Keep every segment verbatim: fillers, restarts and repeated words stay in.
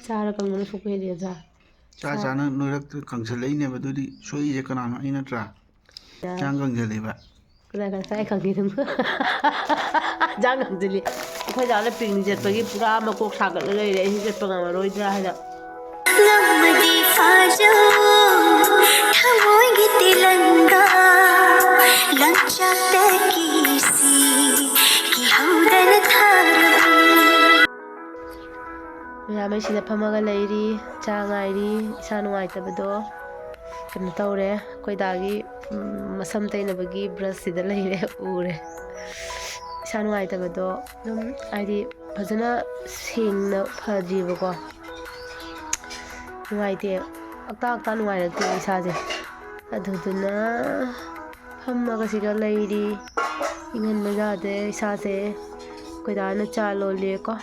ꯆꯥꯔ ꯀꯪꯕꯅ ꯁꯣꯛꯄ ꯍꯦꯜꯂꯤ ꯅꯠꯇ꯭ꯔꯥ? ꯆꯥ ꯆꯥꯅ ꯅꯣꯏꯔꯛꯇ ꯀꯪꯁꯜꯂꯛꯏꯅꯦꯕ꯫ ꯑꯗꯨꯗꯤ ꯁꯣꯛꯏꯁꯦ ꯀꯅꯥꯅꯣ? ꯑꯩ ꯅꯠꯇ꯭ꯔꯥ? ꯍꯛꯆꯥꯡ ꯀꯪꯁꯜꯂꯤꯕ꯫ ꯀꯗꯥꯏ ꯀꯗꯥꯏ ꯀꯥꯏ ꯀꯪꯈꯤꯗꯨꯅꯣ? ꯍꯛꯆꯥꯡ ꯀꯪꯁꯤꯜꯂꯤ꯫ ꯑꯩꯈꯣꯏ ꯗꯥꯅ ꯄꯤꯛꯅꯤꯛ ꯆꯠꯄꯒꯤ ꯄꯨꯔꯥ ꯃꯀꯣꯛ ꯁꯥꯒꯠꯂ ꯂꯩꯔꯦ꯫ ꯑꯩꯁꯨ ꯆꯠꯄ ꯉꯝꯃꯔꯣꯏꯗ꯭ꯔꯥ ꯍꯥꯏꯅ꯫ ꯉꯝꯃꯗꯤ ꯐꯥꯖꯧ ꯊꯃꯣꯏꯒꯤ ꯇꯤꯂꯪꯒꯥ ꯂꯪꯆꯥꯛꯇ ꯀꯤꯁꯤ ꯀꯤꯍꯧꯗꯅ ꯊꯥꯔꯕ ꯃꯌꯥꯝ ꯑꯩ ꯁꯤꯗ ꯐꯝꯃꯒ ꯂꯩꯔꯤ, ꯆꯥ ꯉꯥꯏꯔꯤ꯫ ꯏꯁꯥ ꯅꯨꯡꯉꯥꯏꯇꯕꯗꯣ ꯀꯩꯅꯣ ꯇꯧꯔꯦ, ꯑꯩꯈꯣꯏ ꯗꯥꯒꯤ ꯎꯝ, ꯃꯁꯝ ꯇꯩꯅꯕꯒꯤ ꯕ꯭ꯔꯁꯁꯤꯗ ꯂꯩꯔꯦ, ꯎꯔꯦ꯫ ꯏꯁꯥ ꯅꯨꯡꯉꯥꯏꯇꯕꯗꯣ ꯑꯗꯨꯝ ꯍꯥꯏꯗꯤ ꯐꯖꯅ ꯁꯦꯡꯅ ꯐꯗ꯭ꯔꯤꯕꯀꯣ꯫ ꯅꯨꯡꯉꯥꯏꯇꯦ, ꯑꯛꯇꯥ ꯑꯛꯇꯥ ꯅꯨꯡꯉꯥꯏꯔꯛꯇꯦ ꯏꯁꯥꯁꯦ꯫ ꯑꯗꯨꯗꯨꯅ ꯐꯝꯃꯒ ꯁꯤꯗ ꯂꯩꯔꯤ꯫ ꯏꯪꯍꯟꯕ ꯌꯥꯗꯦ ꯏꯁꯥꯁꯦ꯫ ꯑꯩꯈꯣꯏ ꯗꯥꯅ ꯆꯥ ꯂꯣꯜꯂꯦꯀꯣ꯫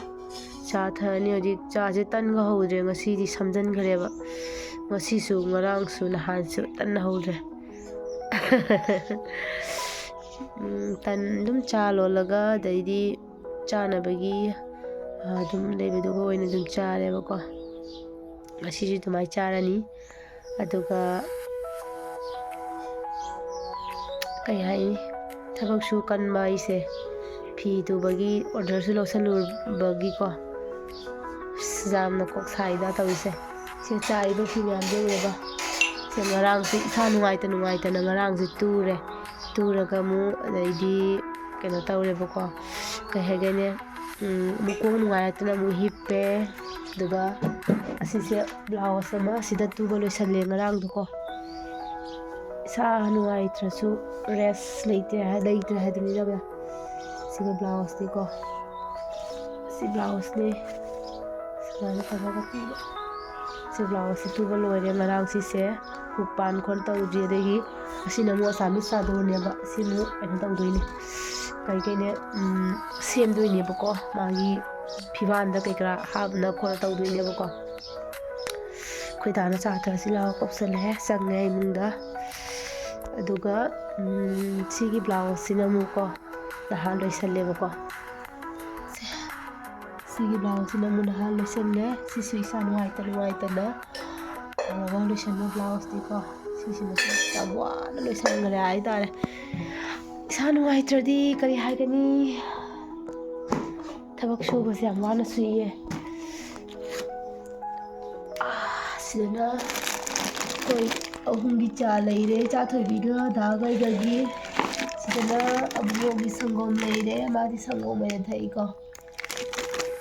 ꯆꯥ ꯊꯛꯑꯅꯤ ꯍꯧꯖꯤꯛ꯫ ꯆꯥꯁꯦ ꯇꯟꯒ ꯍꯧꯗ꯭ꯔꯦ ꯉꯁꯤꯗꯤ, ꯁꯝꯖꯟꯈ꯭ꯔꯦꯕ꯫ ꯉꯁꯤꯁꯨ, ꯉꯔꯥꯡꯁꯨ, ꯅꯍꯥꯟꯁꯨ ꯇꯟ ꯍꯧꯗ꯭ꯔꯦ꯫ ꯎꯝ, ꯇꯟ ꯑꯗꯨꯝ ꯆꯥ ꯂꯣꯜꯂꯒ ꯑꯗꯩꯗꯤ ꯆꯥꯅꯕꯒꯤ, ꯑ, ꯑꯗꯨꯝ ꯂꯩꯕꯗꯨꯒ ꯑꯣꯏꯅ ꯑꯗꯨꯝ ꯆꯥꯔꯦꯕꯀꯣ꯫ ꯉꯁꯤꯁꯨ ꯑꯗꯨꯃꯥꯏꯅ ꯆꯥꯔꯅꯤ꯫ ꯑꯗꯨꯒ ꯀꯩ ꯍꯥꯏꯅꯤ, ꯊꯕꯛꯁꯨ ꯀꯟꯕ ꯑꯩꯁꯦ, ꯐꯤ ꯇꯨꯕꯒꯤ ꯑꯣꯔꯗꯔꯁꯨ ꯂꯧꯁꯜꯂꯨꯕꯒꯤꯀꯣ, ꯑꯁ, ꯌꯥꯝꯅ ꯀꯣꯛ ꯁꯥꯏꯗ ꯇꯧꯔꯤꯁꯦ꯫ ꯁꯦ, ꯆꯥꯔꯤꯕ ꯐꯤ ꯃꯌꯥꯝꯁꯦ ꯎꯔꯕ? ꯁꯦ, ꯉꯔꯥꯡꯁꯦ ꯏꯁꯥ ꯅꯨꯡꯉꯥꯏꯇ ꯅꯨꯡꯉꯥꯏꯇꯅ ꯉꯔꯥꯡꯁꯦ ꯇꯨꯔꯦ꯫ ꯇꯨꯔꯒ ꯑꯃꯨꯛ ꯑꯗꯩꯗꯤ ꯀꯩꯅꯣ ꯇꯧꯔꯦꯕꯀꯣ, ꯀꯩ ꯍꯥꯏꯒꯅꯤ, ꯎꯝ, ꯑꯃꯨꯛ ꯀꯣꯛ ꯅꯨꯡꯉꯥꯏꯔꯛꯇꯅ ꯑꯃꯨꯛ ꯍꯤꯞꯄꯦ꯫ ꯑꯗꯨꯒ ꯑꯁꯤꯁꯦ ꯕ꯭ꯂꯥꯎꯁ ꯑꯃ ꯑꯁꯤꯗ ꯇꯨꯕ ꯂꯣꯏꯁꯜꯂꯦ ꯉꯔꯥꯡꯗꯣꯀꯣ꯫ ꯏꯁꯥ ꯅꯨꯡꯉꯥꯏꯇ꯭ꯔꯁꯨ ꯔꯦꯁ ꯂꯩꯇꯦ ꯍꯥꯏ-, ꯂꯩꯇ꯭ꯔꯦ ꯍꯥꯏꯗꯨꯅꯤꯗ ꯃꯌꯥꯝ꯫ ꯁꯤꯒ ꯕ꯭ꯂꯥꯎꯁꯅꯤꯀꯣ꯫ ꯁꯤ ꯕ꯭ꯂꯥꯎꯁꯅꯦ꯫ ꯁꯨꯃꯥꯏꯅ ꯇꯧꯔꯒ ꯇꯨꯕ꯫ ꯁꯤ ꯕ꯭ꯂꯥꯎꯁꯁꯦ ꯇꯨꯕ ꯂꯣꯏꯔꯦ꯫ ꯉꯔꯥꯡ ꯁꯤꯁꯦ ꯍꯨꯛ ꯄꯥꯟ ꯈꯣꯟ ꯇꯧꯗ꯭ꯔꯤ꯫ ꯑꯗꯒꯤ ꯑꯁꯤꯅ ꯑꯃꯨꯛ ꯑꯁꯥꯃꯤꯁ ꯆꯥꯗꯣꯔꯅꯦꯕ꯫ ꯁꯤ ꯑꯃꯨꯛ ꯀꯩꯅꯣ ꯇꯧꯗꯣꯏꯅꯦ꯫ ꯀꯩ ꯀꯩꯅꯦ, ꯎꯝ, ꯁꯦꯝꯗꯣꯏꯅꯦꯕꯀꯣ꯫ ꯃꯥꯒꯤ ꯐꯤꯕꯥꯟꯗ ꯀꯩꯀꯔꯥ ꯍꯥꯞꯅ ꯈꯣꯠꯅ ꯇꯧꯗꯣꯏꯅꯦꯕꯀꯣ꯫ ꯑꯩꯈꯣꯏ ꯗꯥꯅ ꯆꯥ ꯊꯛꯁꯤ ꯂꯥꯎ ꯀꯧꯁꯜꯂꯛꯑꯦ꯫ ꯆꯪꯉꯦ ꯏꯃꯨꯡꯗ꯫ ꯑꯗꯨꯒ, ꯎꯝ, ꯁꯤꯒꯤ ꯕ꯭ꯂꯥꯎꯁꯁꯤꯅ ꯑꯃꯨꯛꯀꯣ ꯅꯍꯥꯟ ꯂꯣꯏꯁꯜꯂꯦꯕꯀꯣ꯫ ꯁꯦ, ꯁꯤ ꯁꯤꯒꯤ ꯕ꯭ꯂꯥꯎꯁꯁꯤꯅ ꯑꯃꯨꯛ ꯅꯍꯥꯟ ꯂꯣꯏꯁꯤꯜꯂꯦ꯫ ꯁꯤꯁꯨ ꯏꯁꯥ ꯅꯨꯡꯉꯥꯏꯇ ꯅꯨꯡꯉꯥꯏꯇꯅ ꯇꯧꯔꯒ ꯂꯣꯏꯁꯤꯟꯕ ꯕ꯭ꯂꯥꯎꯁꯅꯤꯀꯣ꯫ ꯁꯤꯁꯤꯃꯁꯨ ꯌꯥꯝ ꯋꯥꯅ ꯂꯣꯏꯁꯤꯟꯈ꯭ꯔꯦ ꯍꯥꯏꯇꯥꯔꯦ꯫ ꯏꯁꯥ ꯅꯨꯡꯉꯥꯏꯇ꯭ꯔꯗꯤ ꯀꯔꯤ ꯍꯥꯏꯒꯅꯤ? ꯊꯕꯛ ꯁꯨꯕꯁꯦ ꯌꯥꯝ ꯋꯥꯅ ꯁꯨꯏꯌꯦ꯫ ꯑꯥ, ꯁꯤꯗꯅ ꯑꯩꯈꯣꯏ ꯑꯍꯨꯝꯒꯤ ꯆꯥ ꯂꯩꯔꯦ, ꯏꯆꯥ ꯊꯣꯏꯕꯤꯒ ꯗꯥꯒꯩꯒꯒꯤ꯫ ꯁꯤꯗꯅ ꯑꯕꯨꯡꯉꯣꯒꯤ ꯁꯪꯒꯣꯝ ꯂꯩꯔꯦ, ꯃꯥꯗꯤ ꯁꯪꯒꯣꯝ ꯑꯣꯏꯅ ꯊꯛꯏꯀꯣ꯫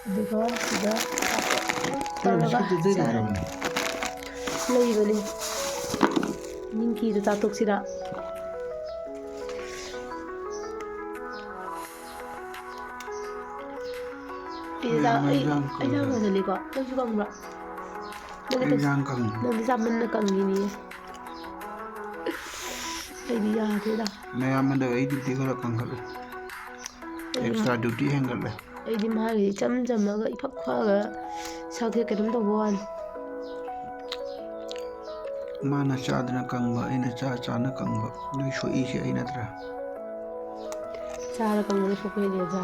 ꯑꯗꯨꯒ ꯁꯤꯗ ꯇꯧꯔꯒ ꯕꯤꯁꯀꯤꯠꯇꯨꯗꯤ ꯆꯥꯔꯅꯤ꯫ ꯂꯩꯇ꯭ꯔꯕꯅꯦ꯫ ꯂꯩꯕꯅꯦ꯫ ꯅꯤꯡꯀꯤꯗꯣ ꯆꯥꯊꯣꯛꯁꯤꯔꯥ? ꯑꯩ ꯍꯣꯏ, ꯆꯥ-, ꯑꯃ ꯑꯩ, ꯏꯟꯖꯥꯡ ꯑꯩ ꯆꯥ ꯀꯪꯉꯦ꯫ ꯉꯝꯗꯅꯤꯀꯣ꯫ ꯅꯪꯁꯨ ꯀꯪꯕ꯭ꯔꯥ? ꯅꯪꯗꯤ ꯑꯩ ꯇꯧ-, ꯏꯟꯖꯥꯡ ꯀꯪꯉꯦ꯫ ꯅꯪꯗꯤ ꯆꯥꯃꯟꯅ ꯀꯪꯉꯤꯅꯦ꯫ ꯑꯩꯗꯤ ꯌꯥꯗꯦꯗ꯫ ꯃꯌꯥꯝ ꯑꯗꯣ ꯑꯩ ꯗ꯭ꯌꯨꯇꯤ ꯈꯔ ꯀꯟꯈꯠꯂꯦ꯫ ꯑꯩꯗꯤ ꯑꯦꯛꯁꯇ꯭ꯔꯥ ꯗ꯭ꯌꯨꯇꯤ ꯍꯦꯟꯒꯠꯂꯦ꯫ ꯑꯩꯗꯤ ꯃꯥꯒꯤ ꯏꯆꯝ ꯆꯝꯃꯒ ꯏꯐꯛ ꯐꯛꯑꯒ ꯁꯛꯁꯦ ꯀꯩꯅꯣꯝ ꯇꯧꯕ ꯋꯥꯅꯤ꯫ ꯃꯥꯅ ꯆꯥꯗꯅ ꯀꯪꯕ, ꯑꯩꯅ ꯆꯥ ꯆꯥꯅ ꯀꯪꯕ꯫ ꯅꯣꯏ ꯁꯣꯛꯏꯁꯦ ꯑꯩ ꯅꯠꯇ꯭ꯔꯥ? ꯆꯥꯔ ꯀꯪꯕꯅ ꯁꯣꯛꯄ ꯍꯦꯜꯂꯦꯗ꯭ꯔꯥ?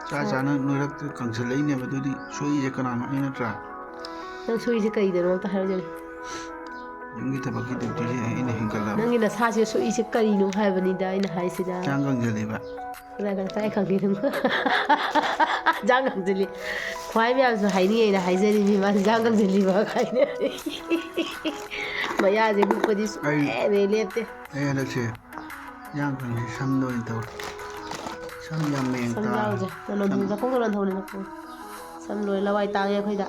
ꯆꯥ ꯆꯥ- ꯆꯥꯅ ꯅꯣꯏꯔꯛꯇ ꯀꯪꯁꯜꯂꯛꯏꯅꯦꯕ꯫ ꯑꯗꯨꯗꯤ ꯁꯣꯛꯏꯁꯦ ꯀꯅꯥꯅꯣ? ꯑꯩ ꯅꯠꯇ꯭ꯔꯥ? ꯅꯪ ꯁꯣꯛꯏꯁꯦ ꯀꯩꯗꯅꯣ ꯑꯝꯇ ꯍꯥꯏꯔꯛꯎꯅꯦ꯫ ꯌꯨꯝꯒꯤ ꯊꯕꯛꯀꯤ ꯗ꯭ꯌꯨꯇꯤꯁꯦ ꯑꯩꯅ ꯍꯦꯟꯒꯠꯂꯕ꯫ ꯅꯪꯒꯤ ꯅꯁꯥꯁꯦ ꯁꯣꯛꯏꯁꯦ ꯀꯔꯤꯅꯣ ꯍꯥꯏꯕꯅꯤꯗ ꯑꯩꯅ ꯍꯥꯏꯁꯤꯗ꯫ ꯍꯛꯆꯥꯡ ꯀꯪꯁꯤꯜꯂꯤꯕ꯫ ꯀꯗꯥꯏ ꯀꯗꯥꯏ ꯈꯪꯒꯦ ꯅꯪ? ꯍꯛꯆꯥꯡ ꯀꯪꯁꯤꯜꯂꯤ꯫ ꯈ꯭ꯋꯥꯏ ꯃꯌꯥꯝꯁꯨ ꯍꯥꯏꯅꯤꯡꯉꯦꯅ ꯍꯥꯏꯖꯔꯤꯅꯤ, ꯃꯥꯁꯦ ꯍꯛꯆꯥꯡ ꯀꯪꯁꯤꯜꯂꯤꯕ ꯀꯥꯏꯅ꯫ ꯃꯌꯥꯁꯦ ꯍꯨꯛꯄꯗꯤ ꯁꯨꯡꯂꯦꯞ ꯑꯩ ꯍꯦꯛ ꯂꯦꯞꯇꯦ꯫ ꯑꯩ ꯍꯟꯗꯛꯁꯦ ꯍꯛꯆꯥꯡ ꯀꯪꯁꯤ ꯁꯝꯗ ꯑꯣꯏꯅ ꯇꯧꯔꯦ꯫ ꯁꯝ ꯌꯥꯝ ꯃꯌꯦꯡ ꯁꯝ ꯇꯥꯔꯦ꯫ ꯌꯥꯎꯗ꯭ꯔꯦ꯫ ꯅꯪ ꯁꯝ ꯅꯈꯣꯡꯗꯣ ꯅꯟꯊꯧꯅꯦ, ꯅꯈꯣꯡ꯫ ꯁꯝ ꯂꯣꯏ ꯂꯋꯥꯏ ꯇꯥꯡꯉꯦ ꯑꯩꯈꯣꯏꯗ꯫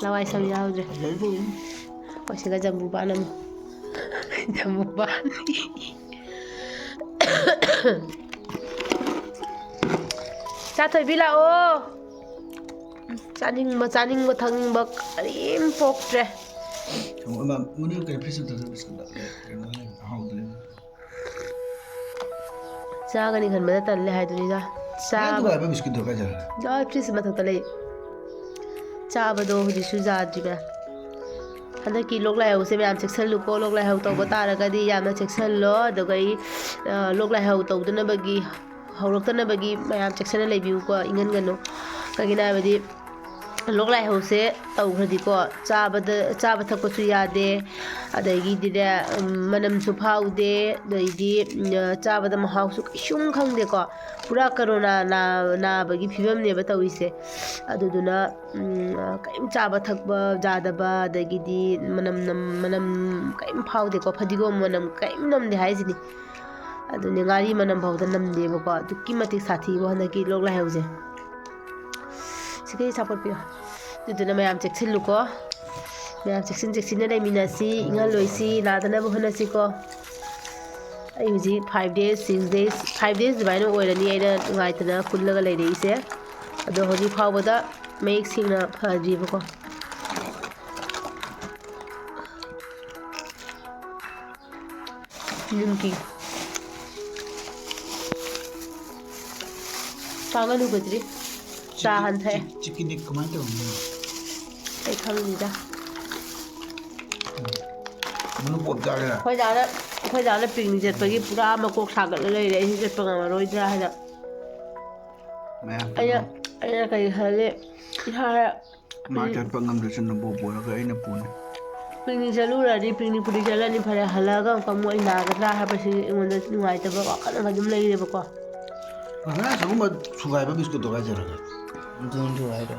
ꯂꯋꯥꯏ ꯁꯝ ꯌꯥꯎꯗ꯭ꯔꯦ꯫ ꯐꯖꯩꯕꯨ꯫ ꯑꯩꯈꯣꯏ ꯁꯤꯒ ꯖꯝꯕꯨ ꯄꯥꯟ ꯑꯃ꯫ ꯖꯝꯕꯨ ꯄꯥꯟ꯫ ꯆꯥꯊꯣꯏꯕꯤ ꯂꯥꯛꯑꯣ꯫ ꯆꯥꯅꯤꯡꯕ, ꯆꯥꯅꯤꯡꯕ, ꯊꯛꯅꯤꯡꯕ ꯀꯔꯤꯝ ꯄꯣꯛꯇ꯭ꯔꯦ꯫ ꯃꯅꯨꯡ ꯀꯩꯅꯣ ꯐ꯭ꯔꯤꯖ ꯑꯝꯇ ꯕꯤꯁꯀꯨꯠ ꯀꯩꯅꯣ ꯑꯍꯥꯎꯕꯗ ꯂꯩꯕ꯫ ꯆꯥꯒꯅꯤ ꯈꯟꯕꯗ ꯇꯜꯂꯦ ꯍꯥꯏꯗꯨꯅꯤꯗ꯫ ꯆꯥꯕ ꯅꯪ ꯗꯨꯀꯥꯟ ꯍꯥꯏꯕ ꯕꯤꯁꯀꯤꯠꯇꯣ ꯀꯥꯏ ꯆꯠꯈ꯭ꯔꯦ? ꯂꯣꯏ ꯐ꯭ꯔꯤꯖ ꯃꯊꯛꯇ ꯂꯩ꯫ ꯆꯥꯕꯗꯣ ꯍꯧꯖꯤꯛꯁꯨ ꯌꯥꯗ꯭ꯔꯤꯕ꯫ ꯍꯟꯗꯛꯀꯤ ꯂꯣꯛ ꯂꯥꯏꯍꯧꯁꯦ ꯃꯌꯥꯝ ꯆꯦꯛꯁꯜꯂꯨꯀꯣ꯫ ꯂꯣꯛ ꯂꯥꯏꯍꯧ ꯇꯧꯕ ꯇꯥꯔꯒꯗꯤ ꯌꯥꯝꯅ ꯆꯦꯛꯁꯜꯂꯣ꯫ ꯑꯗꯨꯒ ꯑꯩ, ꯑ, ꯂꯣꯛ ꯂꯥꯏꯍꯧ ꯇꯧꯗꯅꯕꯒꯤ, ꯍꯧꯔꯛꯇꯅꯕꯒꯤ ꯃꯌꯥꯝ ꯆꯦꯛꯁꯟꯅ ꯂꯩꯕꯤꯌꯨꯀꯣ꯫ ꯏꯪꯍꯟꯒꯅꯨ꯫ ꯀꯩꯒꯤꯅꯣ ꯍꯥꯏꯕꯗꯤ ꯂꯣꯛ ꯂꯥꯏꯍꯧꯁꯦ ꯇꯧꯈ꯭ꯔꯗꯤꯀꯣ, ꯆꯥꯕꯗ, ꯆꯥꯕ ꯊꯛꯄꯁꯨ ꯌꯥꯗꯦ, ꯑꯗꯒꯤꯗꯤꯅꯦ, ꯎꯝ, ꯃꯅꯝꯁꯨ ꯐꯥꯎꯗꯦ, ꯑꯗꯩꯗꯤ, ꯎꯝ, ꯆꯥꯕꯗ ꯃꯍꯥꯎꯁꯨ ꯀꯩꯁꯨꯝ ꯈꯪꯗꯦꯀꯣ꯫ ꯄꯨꯔꯥ ꯀꯣꯔꯣꯅꯥ ꯅꯥ-, ꯅꯥꯕꯒꯤ ꯐꯤꯕꯝꯅꯦꯕ ꯇꯧꯔꯤꯁꯦ꯫ ꯑꯗꯨꯗꯨꯅ, ꯎꯝ, ꯀꯔꯤꯝ ꯆꯥꯕ ꯊꯛꯄ ꯌꯥꯗꯕ, ꯑꯗꯒꯤꯗꯤ ꯃꯅꯝ ꯅꯝ-, ꯃꯅꯝ ꯀꯔꯤꯝ ꯐꯥꯎꯗꯦꯀꯣ, ꯐꯗꯤꯒꯣꯝ ꯃꯅꯝ ꯀꯔꯤꯝ ꯅꯝꯗꯦ ꯍꯥꯏꯁꯤꯅꯤ꯫ ꯑꯗꯨꯅꯦ, ꯉꯥꯔꯤ ꯃꯅꯝ ꯐꯥꯎꯗ ꯅꯝꯗꯦꯕꯀꯣ꯫ ꯑꯗꯨꯛꯀꯤ ꯃꯇꯤꯛ ꯁꯥꯊꯤꯕ ꯍꯟꯗꯛꯀꯤ ꯂꯣꯛ ꯂꯥꯏꯍꯧꯁꯦ꯫ ꯁꯤꯈꯩ ꯁꯥꯄꯣꯠꯄꯤꯌꯣ꯫ ꯑꯗꯨꯗꯨꯅ ꯃꯌꯥꯝ ꯆꯦꯛꯁꯤꯜꯂꯨꯀꯣ꯫ ꯃꯌꯥꯝ ꯆꯦꯛꯁꯤꯟ ꯆꯦꯛꯁꯤꯟꯅ ꯂꯩꯃꯤꯟꯅꯁꯤ, ꯏꯪꯍꯜꯂꯣꯏꯁꯤ, ꯅꯥꯗꯅꯕ ꯍꯣꯠꯅꯁꯤꯀꯣ꯫ ꯑꯩ ꯍꯧꯖꯤꯛ five days, six days, five days ꯑꯗꯨꯃꯥꯏꯅ ꯑꯣꯏꯔꯅꯤ ꯑꯩꯅ ꯅꯨꯡꯉꯥꯏꯇꯅ ꯀꯨꯜꯂꯒ ꯂꯩꯔꯛꯏꯁꯦ꯫ ꯑꯗꯣ ꯍꯧꯖꯤꯛ ꯐꯥꯎꯕꯗ ꯃꯌꯦꯛ ꯁꯦꯡꯅ ꯐꯗ꯭ꯔꯤꯕꯀꯣ꯫ ꯅꯤꯝꯀꯤ꯫ ꯆꯥꯒꯅꯨ ꯕꯗ꯭ꯔꯤ꯫ ꯆꯥ ꯍꯥꯟꯊꯩ꯫ ꯆꯤꯛ-, ꯆꯤꯛꯀꯤꯅꯤ ꯀꯃꯥꯏꯅ ꯇꯧꯕꯅꯣ? ꯑꯩ ꯈꯪꯗꯦꯗ꯫ ꯃꯅꯨꯡ ꯄꯣꯞ ꯆꯥꯒꯦꯔꯥ? ꯑꯩꯈꯣꯏ ꯗꯥꯅ, ꯑꯩꯈꯣꯏ ꯗꯥꯅ picnic ꯆꯠꯄꯒꯤ ꯄꯨꯔꯥ ꯃꯀꯣꯛ ꯁꯥꯒꯠꯂ ꯂꯩꯔꯦ꯫ ꯑꯩꯁꯨ ꯆꯠꯄ ꯉꯝꯃꯔꯣꯏꯗ꯭ꯔꯥ ꯍꯥꯏꯅ꯫ ꯃꯌꯥꯝ ꯑꯩꯅ, ꯄꯨꯟꯅ꯫ ꯑꯩꯅ ꯀꯔꯤ ꯈꯜꯂꯤ? ꯏꯁꯥꯗ ꯃꯥ ꯎꯝ꯫ ꯆꯠꯄ ꯉꯝꯗ꯭ꯔꯁꯨ ꯅꯕꯣꯛ ꯄꯨꯔꯒ ꯑꯩꯅ ꯄꯨꯅꯤ꯫ Picnic ꯆꯠꯂꯨꯔꯗꯤ, picnic ꯄꯨꯗꯤ ꯆꯠꯂꯅꯤ, ꯐꯔꯦ, ꯍꯜꯂꯛꯑꯒ ꯑꯃꯨꯛꯀ ꯑꯃꯨꯛ ꯑꯩ ꯅꯥꯒꯗ꯭ꯔꯥ ꯍꯥꯏꯕꯁꯤ ꯑꯩꯉꯣꯟꯗ ꯅꯨꯡꯉꯥꯏꯇꯕ ꯋꯥꯈꯜ ꯑꯃ ꯑꯗꯨꯝ ꯂꯩꯔꯦꯕꯀꯣ꯫ ꯉꯁꯥꯏ ꯑꯁꯤꯒꯨꯝꯕ ꯁꯨꯒꯥꯏꯕ ꯕꯤꯁꯀꯨꯠꯇꯣ ꯀꯥꯏ ꯆꯠꯈ꯭ꯔꯒꯦ? ꯑꯗꯨꯅ ꯁꯨꯒꯥꯏꯗꯣ꯫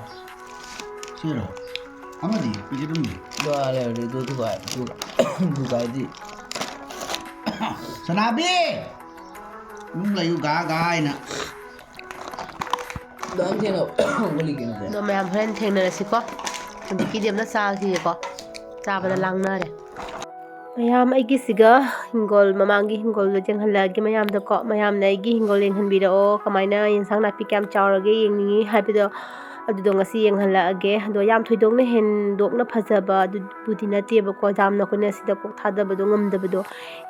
ꯁꯤꯔꯣ? ꯑꯃꯗꯤ ꯄꯤꯛꯀꯦꯠ ꯑꯃꯗꯤ? ꯑꯗꯣ ꯑꯥ ꯂꯩꯔꯗꯤ ꯑꯗꯨ ꯊꯨꯒꯥꯏ-, ꯊꯨ-, ꯊꯨꯒꯥꯏꯗꯤ꯫ ꯁꯅꯥꯕꯤ! ꯏꯃꯨꯡ ꯂꯩꯌꯨ ꯒꯥ ꯒꯥ ꯍꯥꯏꯅ꯫ ꯑꯗꯣ ꯃꯌꯥꯝ ꯍꯣꯔꯦꯟ ꯊꯦꯡꯅꯔꯁꯤꯀꯣ꯫ ꯍꯧꯖꯤꯛꯀꯤꯗꯤ ꯑꯝꯇ ꯆꯥꯈꯤꯒꯦꯀꯣ꯫ ꯆꯥꯕꯗ ꯂꯥꯡꯅꯔꯦ꯫ ꯃꯌꯥꯝ ꯑꯩꯒꯤꯁꯤꯒ ꯍꯤꯡꯒꯣꯜ, ꯃꯃꯥꯡꯒꯤ ꯍꯤꯡꯒꯣꯜꯗꯣ ꯌꯦꯡꯍꯜꯂꯛꯑꯒꯦ ꯃꯌꯥꯝꯗꯀꯣ꯫ ꯃꯌꯥꯝꯅ ꯑꯩꯒꯤ ꯍꯤꯡꯒꯣꯜ ꯌꯦꯡꯍꯟꯕꯤꯔꯛꯑꯣ, ꯀꯃꯥꯏꯅ ꯌꯦꯟꯁꯥꯡ ꯅꯥꯄꯤ ꯀꯌꯥꯝ ꯆꯥꯎꯔꯒꯦ ꯌꯦꯡꯅꯤꯡꯉꯤ ꯍꯥꯏꯕꯗꯣ, ꯑꯗꯨꯗꯣ ꯉꯁꯤ ꯌꯦꯡꯍꯜꯂꯛꯑꯒꯦ꯫ ꯑꯗꯣ ꯌꯥꯝ ꯊꯣꯏꯗꯣꯛꯅ ꯍꯦꯟꯗꯣꯛꯅ ꯐꯖꯕ ꯑꯗꯨꯕꯨꯗꯤ ꯅꯠꯇꯦꯕꯀꯣ꯫ ꯌꯥꯝꯅ ꯑꯩꯈꯣꯏꯅ ꯁꯤꯗ ꯀꯣꯛ ꯊꯥꯗꯕꯗꯣ ꯉꯝꯗꯕꯗꯣ,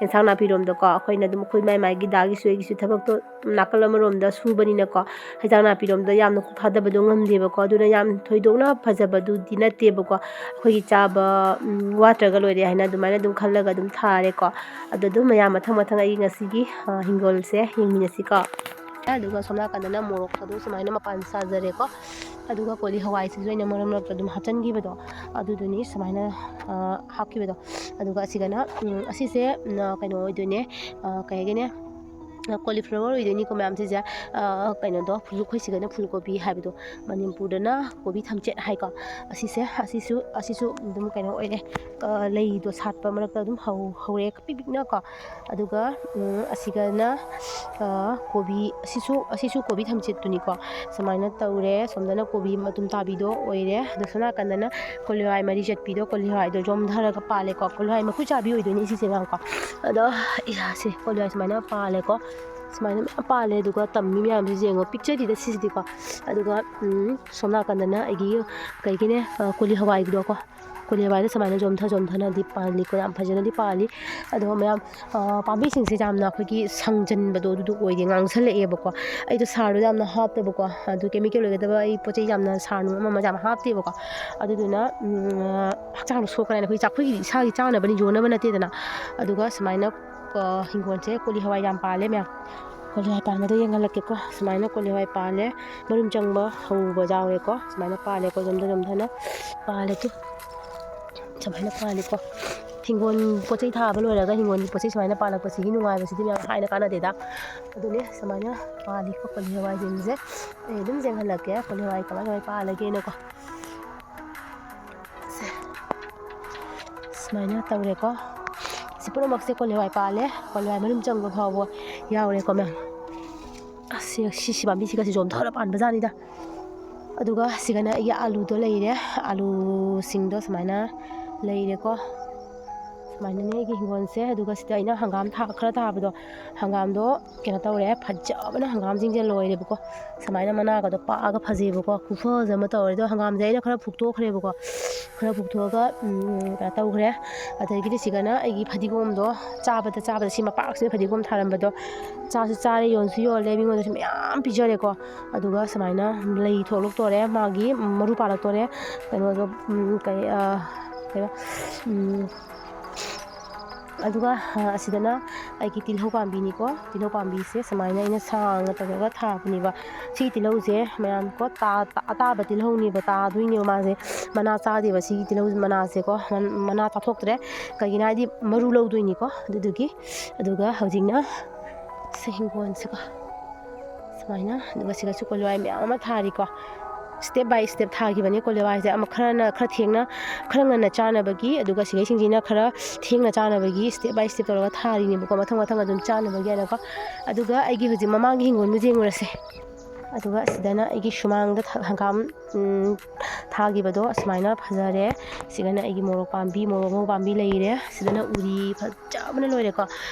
ꯌꯦꯟꯁꯥꯡ ꯅꯥꯄꯤꯔꯣꯝꯗꯀꯣ꯫ ꯑꯩꯈꯣꯏꯅ ꯑꯗꯨꯝ ꯑꯩꯈꯣꯏ ꯃꯥꯏ ꯃꯥꯏꯒꯤ ꯗꯥꯒꯤꯁꯨ ꯑꯩꯒꯤꯁꯨ ꯊꯕꯛꯇꯣ ꯅꯥꯀꯜ ꯑꯃꯔꯣꯝꯗ ꯁꯨꯕꯅꯤꯅꯀꯣ, ꯍꯦꯟꯖꯥꯡ ꯅꯥꯄꯤꯔꯣꯝꯗ ꯌꯥꯝꯅ ꯀꯣꯛ ꯊꯥꯗꯕꯗꯣ ꯉꯝꯗꯦꯕꯀꯣ꯫ ꯑꯗꯨꯅ ꯌꯥꯝ ꯊꯣꯏꯗꯣꯛꯅ ꯐꯖꯕꯗꯨꯗꯤ ꯅꯠꯇꯦꯕꯀꯣ꯫ ꯑꯩꯈꯣꯏꯒꯤ ꯆꯥꯕ, ꯎꯝ, ꯋꯥꯠꯇ꯭ꯔꯒ ꯂꯣꯏꯔꯦ ꯍꯥꯏꯅ ꯑꯗꯨꯃꯥꯏꯅ ꯑꯗꯨꯝ ꯈꯜꯂꯒ ꯑꯗꯨꯝ ꯊꯥꯔꯦꯀꯣ꯫ ꯑꯗꯣ ꯑꯗꯨꯝ ꯃꯌꯥꯝ ꯃꯊꯪ ꯃꯊꯪ ꯑꯩ ꯉꯁꯤꯒꯤ, ꯑ, ꯍꯤꯡꯒꯣꯜꯁꯦ ꯌꯦꯡꯃꯤꯟꯅꯁꯤꯀꯣ꯫ ꯑꯗꯨꯒ ꯁꯣꯝ ꯅꯥꯀꯟꯗꯅ ꯃꯣꯔꯣꯛꯀꯗꯣ ꯁꯨꯃꯥꯏꯅ ꯃꯄꯥꯟ ꯁꯥꯖꯔꯦꯀꯣ꯫ ꯑꯗꯨꯒ ꯀꯣꯂꯤ ꯍꯋꯥꯏꯁꯤꯁꯨ ꯑꯩꯅ ꯃꯔꯛ ꯃꯔꯛꯇ ꯑꯗꯨꯝ ꯍꯥꯞꯆꯤꯟꯈꯤꯕꯗꯣ, ꯑꯗꯨꯗꯨꯅꯤ ꯁꯨꯃꯥꯏꯅ, ꯑ, ꯍꯥꯞꯈꯤꯕꯗꯣ꯫ ꯑꯗꯨꯒ ꯑꯁꯤꯒꯅ, ꯎꯝ, ꯑꯁꯤꯁꯦ, ꯎꯝ, ꯀꯩꯅꯣ ꯑꯣꯏꯗꯣꯏꯅꯦ, ꯑ, ꯀꯩ ꯍꯥꯏꯒꯅꯦ, ꯑ, cauliflower ꯑꯣꯏꯗꯣꯏꯅꯤꯀꯣ ꯃꯌꯥꯝꯁꯤꯁꯦ꯫ ꯑ, ꯀꯩꯅꯣꯗꯣ, ꯑꯩꯈꯣꯏ ꯁꯤꯒꯅ ꯐꯨꯜ ꯀꯣꯕꯤ ꯍꯥꯏꯕꯗꯣ, ꯃꯅꯤꯄꯨꯔꯗꯅ ꯀꯣꯕꯤ ꯊꯝꯆꯦꯠ ꯍꯥꯏꯀꯣ꯫ ꯑꯁꯤꯁꯦ, ꯑꯁꯤꯁꯨ, ꯑꯁꯤꯁꯨ ꯑꯗꯨꯝ ꯀꯩꯅꯣ ꯑꯣꯏꯔꯦ, ꯑ, ꯂꯩꯗꯣ ꯁꯥꯠꯄ ꯃꯔꯛꯇ ꯑꯗꯨꯝ ꯍꯧ-, ꯍꯧꯔꯦ ꯄꯤꯛ ꯄꯤꯛꯅꯀꯣ꯫ ꯑꯗꯨꯒ, ꯎꯝ, ꯑꯁꯤꯒꯅ, ꯑ, ꯀꯣꯕꯤ, ꯑꯁꯤꯁꯨ, ꯑꯁꯤꯁꯨ ꯀꯣꯕꯤ ꯊꯝꯆꯦꯠꯇꯨꯅꯤꯀꯣ꯫ ꯁꯨꯃꯥꯏꯅ ꯇꯧꯔꯦ꯫ ꯁꯣꯝꯗꯅ ꯀꯣꯕꯤ ꯃꯇꯨꯝ ꯇꯥꯕꯤꯗꯣ ꯑꯣꯏꯔꯦ꯫ ꯑꯗꯣ ꯁꯣꯝ ꯅꯥꯀꯟꯗꯅ ꯀꯣꯂꯤ ꯍꯋꯥꯏ ꯃꯔꯤ ꯆꯠꯄꯤꯗꯣ, ꯀꯣꯂꯤ ꯍꯋꯥꯏꯗꯣ ꯌꯣꯝꯊꯔꯒ ꯄꯥꯜꯂꯦꯀꯣ꯫ ꯀꯣꯂꯤ ꯍꯋꯥꯏ ꯃꯀꯨ ꯆꯥꯕꯤ ꯑꯣꯏꯗꯣꯏꯅꯤ ꯁꯤꯁꯦ, ꯃꯌꯥꯝꯀꯣ꯫ ꯑꯗꯣ, ꯏꯌꯥꯁꯦ, ꯀꯣꯂꯤ ꯍꯋꯥꯏ ꯁꯨꯃꯥꯏꯅ ꯄꯥꯜꯂꯦꯀꯣ꯫ ꯁꯨꯃꯥꯏꯅ ꯃꯌꯥꯝ ꯄꯥꯜꯂꯦ꯫ ꯑꯗꯨꯒ ꯇꯝꯃꯤ ꯃꯌꯥꯝꯁꯦ ꯌꯦꯡꯉꯣ, ꯄꯤꯛꯆꯗꯤꯗ ꯁꯤꯁꯤꯗꯤꯀꯣ꯫ ꯑꯗꯨꯒ, ꯎꯝ, ꯁꯣꯝ ꯅꯥꯀꯟꯗꯅ ꯑꯩꯒꯤ ꯀꯩꯒꯤꯅꯦ, ꯑ, ꯀꯣꯂꯤ ꯍꯋꯥꯏꯒꯤꯗꯣꯀꯣ꯫ ꯀꯣꯂꯤ ꯍꯋꯥꯏꯗ ꯁꯨꯃꯥꯏꯅ ꯌꯣꯝꯊ ꯌꯣꯝꯊꯅꯗꯤ ꯄꯥꯜꯂꯤꯀꯣ, ꯌꯥꯝ ꯐꯖꯅꯗꯤ ꯄꯥꯜꯂꯤ꯫ ꯑꯗꯣ ꯃꯌꯥꯝ, ꯑ, ꯄꯥꯝꯕꯤꯁꯤꯡꯁꯦ ꯌꯥꯝꯅ ꯑꯩꯈꯣꯏꯒꯤ ꯁꯪꯖꯟꯕꯗꯣ ꯑꯗꯨꯗꯣ ꯑꯣꯏꯗꯦ, ꯉꯥꯡꯁꯜꯂꯛꯑꯦꯕꯀꯣ꯫ ꯑꯩꯗꯣ ꯁꯥꯔꯗꯣ ꯌꯥꯝꯅ ꯍꯥꯞꯇꯕꯀꯣ, ꯑꯗꯨ chemical ꯑꯣꯏꯒꯗꯕ ꯑꯩ ꯄꯣꯠ ꯆꯩ ꯌꯥꯝꯅ ꯁꯥꯔ ꯅꯨꯡ ꯑꯃ ꯑꯃ ꯌꯥꯝ ꯍꯥꯞꯇꯦꯕꯀꯣ꯫ ꯑꯗꯨꯗꯨꯅ, ꯎꯝ, ꯍꯛꯆꯥꯡꯗꯣ ꯁꯣꯛꯀꯅꯤ꯫ ꯑꯩꯈꯣꯏ ꯆꯥꯛ-, ꯑꯩꯈꯣꯏꯒꯤꯗꯤ ꯏꯁꯥꯒꯤ ꯆꯥꯅꯕꯅꯤ, ꯌꯣꯟꯅꯕ ꯅꯠꯇꯦꯗꯅ꯫ ꯑꯗꯨꯒ ꯁꯨꯃꯥꯏꯅ, ꯑ, ꯍꯤꯡꯒꯣꯜꯁꯦ ꯀꯣꯂꯤ ꯍꯋꯥꯏ ꯌꯥꯝ ꯄꯥꯜꯂꯦ ꯃꯌꯥꯝ꯫ ꯀꯣꯂꯤ ꯍꯋꯥꯏ ꯄꯥꯟꯕꯗꯣ ꯌꯦꯡꯍꯜꯂꯛꯀꯦꯀꯣ꯫ ꯁꯨꯃꯥꯏꯅ ꯀꯣꯂꯤ ꯍꯋꯥꯏ ꯄꯥꯜꯂꯦ꯫ ꯃꯔꯨꯝ ꯆꯪꯕ ꯍꯧꯕ ꯌꯥꯎꯔꯦꯀꯣ꯫ ꯁꯨꯃꯥꯏꯅ ꯄꯥꯜꯂꯦꯀꯣ, ꯌꯣꯝꯊ ꯌꯣꯝꯊꯅ ꯄꯥꯜꯂꯦ ꯇꯨ꯫ ꯁꯨꯃꯥꯏꯅ ꯄꯥꯜꯂꯤꯀꯣ꯫ ꯍꯤꯡꯒꯣꯜ ꯄꯣꯠ ꯆꯩ ꯊꯥꯕ ꯂꯣꯏꯔꯒ ꯍꯤꯡꯒꯣꯜꯒꯤ ꯄꯣꯠ ꯆꯩ ꯁꯨꯃꯥꯏꯅ ꯄꯥꯜꯂꯛꯄꯁꯤꯒꯤ ꯅꯨꯡꯉꯥꯏꯕꯁꯤꯗꯤ ꯃꯌꯥꯝ ꯍꯥꯏꯅ ꯀꯥꯟꯅꯗꯦꯗ꯫ ꯑꯗꯨꯅꯦ ꯁꯨꯃꯥꯏꯅ ꯄꯥꯜꯂꯤꯀꯣ ꯀꯣꯂꯤ ꯍꯋꯥꯏꯁꯤꯡꯁꯦ꯫ ꯑꯩ ꯑꯗꯨꯝ ꯌꯦꯡꯍꯜꯂꯛꯀꯦ ꯀꯣꯂꯤ ꯍꯋꯥꯏ ꯀꯃꯥꯏ ꯀꯃꯥꯏ ꯄꯥꯜꯂꯒꯦꯅꯀꯣ꯫ ꯁꯦ꯫ ꯁꯨꯃꯥꯏꯅ ꯇꯧꯔꯦꯀꯣ꯫ ꯁꯤ ꯄꯨꯝꯅꯃꯛꯁꯦ ꯀꯣꯂꯤ ꯍꯋꯥꯏ ꯄꯥꯜꯂꯦ꯫ ꯀꯣꯂꯤ ꯍꯋꯥꯏ ꯃꯔꯨꯝ ꯆꯪꯕ ꯐꯥꯎꯕ ꯌꯥꯎꯔꯦꯀꯣ ꯃꯌꯥꯝ꯫ ꯑꯁ, ꯁꯤ, ꯁꯤ ꯄꯥꯝꯕꯤꯁꯤꯒꯁꯦ ꯌꯣꯝꯊꯔ ꯄꯥꯟꯕꯖꯥꯠꯅꯤꯗ꯫ ꯑꯗꯨꯒ ꯁꯤꯒꯅ ꯑꯩꯒꯤ ꯑꯥꯂꯨꯗꯣ ꯂꯩꯔꯦ꯫ ꯑꯥꯂꯨꯁꯤꯡꯗꯣ ꯁꯨꯃꯥꯏꯅ ꯂꯩꯔꯦꯀꯣ꯫ ꯁꯨꯃꯥꯏꯅꯅꯦ ꯑꯩꯒꯤ ꯍꯤꯡꯒꯣꯜꯁꯦ꯫ ꯑꯗꯨꯒ ꯁꯤꯗ ꯑꯩꯅ ꯍꯪꯒꯥꯝ ꯊꯥ-, ꯈꯔ ꯊꯥꯕꯗꯣ, ꯍꯪꯒꯥꯝꯗꯣ ꯀꯩꯅꯣ ꯇꯧꯔꯦ, ꯐꯖꯕꯅ ꯍꯪꯒꯥꯝꯁꯤꯡꯁꯦ ꯂꯣꯏꯔꯦꯕꯀꯣ꯫ ꯁꯨꯃꯥꯏꯅ ꯃꯅꯥꯒꯗꯣ ꯄꯥꯛꯑꯒ ꯐꯖꯩꯕꯀꯣ, ꯈꯨꯐꯖ ꯑꯃ ꯇꯧꯔꯦ꯫ ꯑꯗꯣ ꯍꯪꯒꯥꯝꯁꯦ ꯑꯩꯅ ꯈꯔ ꯐꯨꯛꯇꯣꯛꯈ꯭ꯔꯦꯕꯀꯣ, ꯈꯔ ꯐꯨꯛꯇꯣꯛꯑꯒ, ꯎꯝ, ꯀꯩꯅꯣ ꯇꯧꯈ꯭ꯔꯦ꯫ ꯑꯗꯒꯤꯗꯤ ꯁꯤꯒꯅ ꯑꯩꯒꯤ ꯐꯗꯤꯒꯣꯝꯗꯣ, ꯆꯥꯕꯗ, ꯆꯥꯕꯗ ꯁꯤ ꯃꯄꯥꯛꯁꯤꯗ ꯐꯗꯤꯒꯣꯝ ꯊꯥꯔꯝꯕꯗꯣ ꯆꯥꯁꯨ ꯆꯥꯔꯦ, ꯌꯣꯟꯁꯨ ꯌꯣꯜꯂꯦ, ꯃꯤꯉꯣꯟꯗꯁꯨ ꯃꯌꯥꯝ ꯄꯤꯖꯔꯦꯀꯣ꯫ ꯑꯗꯨꯒ ꯁꯨꯃꯥꯏꯅ ꯂꯩ ꯊꯣꯛꯂꯛꯇꯣꯔꯦ, ꯃꯥꯒꯤ ꯃꯔꯨ ꯄꯥꯜꯂꯛꯇꯣꯔꯦ꯫ ꯀꯩꯅꯣꯗꯣ, ꯎꯝ, ꯀꯩ, ꯑ, ꯀꯩꯅꯣ, ꯎꯝ, ꯑꯗꯨꯒ, ꯑ, ꯑꯁꯤꯗꯅ ꯑꯩꯒꯤ ꯇꯤꯜꯍꯧ ꯄꯥꯝꯕꯤꯅꯤꯀꯣ꯫ ꯇꯤꯜꯍꯧ ꯄꯥꯝꯕꯤꯁꯦ ꯁꯨꯃꯥꯏꯅ ꯑꯩꯅ ꯁꯥꯡꯅ ꯇꯧꯔꯒ ꯊꯥꯕꯅꯦꯕ꯫ ꯁꯤ ꯇꯤꯜꯍꯧꯁꯦ ꯃꯌꯥꯝ ꯀꯣ, ꯇꯥ-, ꯇꯥ-, ꯑꯇꯥꯕ ꯇꯤꯜꯍꯧꯅꯦꯕ, ꯇꯥꯗꯣꯏꯅꯦꯕ ꯃꯥꯁꯦ꯫ ꯃꯅꯥ ꯆꯥꯗꯦꯕ ꯁꯤꯒꯤ ꯇꯤꯜꯍꯧ ꯃꯅꯥꯁꯦꯀꯣ꯫ ꯃꯟ-, ꯃꯅꯥ ꯆꯥꯊꯣꯛꯇ꯭ꯔꯦ꯫ ꯀꯩꯒꯤꯅꯣ ꯍꯥꯏꯗꯤ ꯃꯔꯨ ꯂꯧꯗꯣꯏꯅꯤꯀꯣ꯫ ꯑꯗꯨꯗꯨꯒꯤ꯫ ꯑꯗꯨꯒ ꯍꯧꯖꯤꯛꯅ ꯁꯤ ꯍꯤꯡꯒꯣꯜꯁꯤꯀꯣ ꯁꯨꯃꯥꯏꯅ, ꯑꯗꯨꯒ ꯁꯤꯒꯁꯨ ꯀꯣꯂꯤ ꯍꯋꯥꯏ ꯃꯌꯥꯝ ꯑꯃ ꯊꯥꯔꯤꯀꯣ꯫ Step by step ꯊꯥꯈꯤꯕꯅꯤ ꯀꯣꯂꯤ ꯍꯋꯥꯏꯁꯦ꯫ ꯑꯃ ꯈꯔꯅ ꯈꯔ ꯊꯦꯡꯅ, ꯈꯔ ꯉꯟꯅ ꯆꯥꯅꯕꯒꯤ, ꯑꯗꯨꯒ ꯁꯤꯒꯩꯁꯤꯡꯁꯤꯅ ꯈꯔ ꯊꯦꯡꯅ ꯆꯥꯅꯕꯒꯤ step by step ꯇꯧꯔꯒ ꯊꯥꯔꯤꯅꯦꯕꯀꯣ, ꯃꯊꯪ ꯃꯊꯪ ꯑꯗꯨꯝ ꯆꯥꯅꯕꯒꯤ ꯍꯥꯏꯅꯀꯣ꯫ ꯑꯗꯨꯒ ꯑꯩꯒꯤ ꯍꯧꯖꯤꯛ ꯃꯃꯥꯡꯒꯤ ꯍꯤꯡꯒꯣꯜꯗꯨ ꯌꯦꯡꯉꯨꯔꯁꯦ꯫ ꯑꯗꯨꯒ ꯑꯁꯤꯗꯅ ꯑꯩꯒꯤ ꯁꯨꯃꯥꯡꯗ ꯊ-, ꯍꯪꯒꯥꯝ, ꯎꯝ, ꯊꯥꯈꯤꯕꯗꯣ ꯑꯁꯨꯃꯥꯏꯅ ꯐꯖꯔꯦ꯫ ꯁꯤꯒꯅ ꯑꯩꯒꯤ ꯃꯣꯔꯣꯛ ꯄꯥꯝꯕꯤ, ꯃꯣꯔꯣꯛ ꯑꯉꯧꯕ ꯄꯥꯝꯕꯤ ꯂꯩꯔꯦ꯫ ꯁꯤꯗꯅ ꯎꯔꯤ ꯐꯖꯕꯅ ꯂꯣꯏꯔꯦꯀꯣ꯫